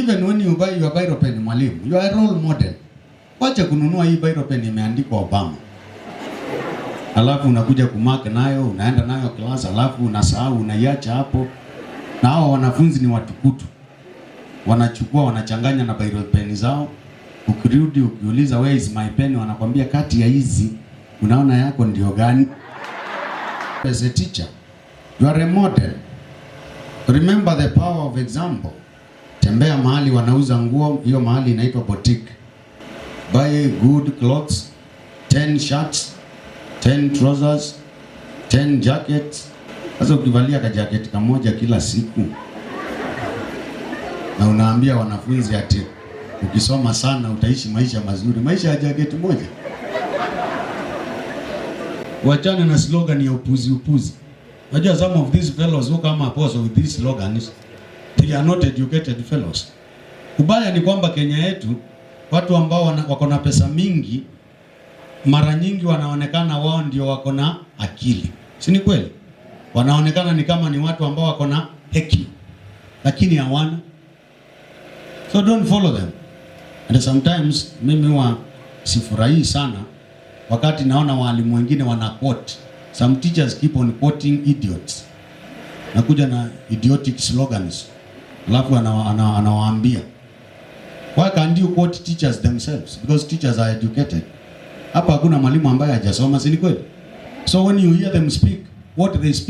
Even when you buy your biro pen, mwalimu, you are a role model. Wacha kununua hii biro pen imeandikwa Obama. Alafu unakuja kumark nayo, unaenda nayo class, alafu unasahau, unaiacha hapo. Na hao wanafunzi ni watukutu. Wanachukua, wanachanganya na biro pen zao. Ukirudi ukiuliza, "Where is my pen?" wanakwambia, "Kati ya hizi unaona yako ndio gani?" As a teacher, you are a model. Remember the power of example. Tembea mahali wanauza nguo, hiyo mahali inaitwa boutique. Buy good clothes, 10 shirts, 10 trousers, 10 jackets. Sasa ukivalia ka jacket kamoja kila siku na unaambia wanafunzi ati ukisoma sana utaishi maisha mazuri, maisha ya jacket moja. Wachane na slogan ya upuzi upuzi. Unajua some of these fellows who come up also with these slogans, they are not educated fellows. Ubaya ni kwamba Kenya yetu watu ambao wako na pesa mingi mara nyingi wanaonekana wao ndio wako na akili, si ni kweli? Wanaonekana ni kama ni watu ambao wako na hekima, lakini hawana. So don't follow them. And sometimes mimi huwa sifurahii sana wakati naona walimu wengine wana quote. Some teachers keep on quoting idiots. Nakuja na idiotic slogans. Alafu anawaambia. Why can't you quote teachers themselves? Because teachers are educated. Hapa hakuna mwalimu ambaye hajasoma, si ni kweli? So when you hear them speak, what they speak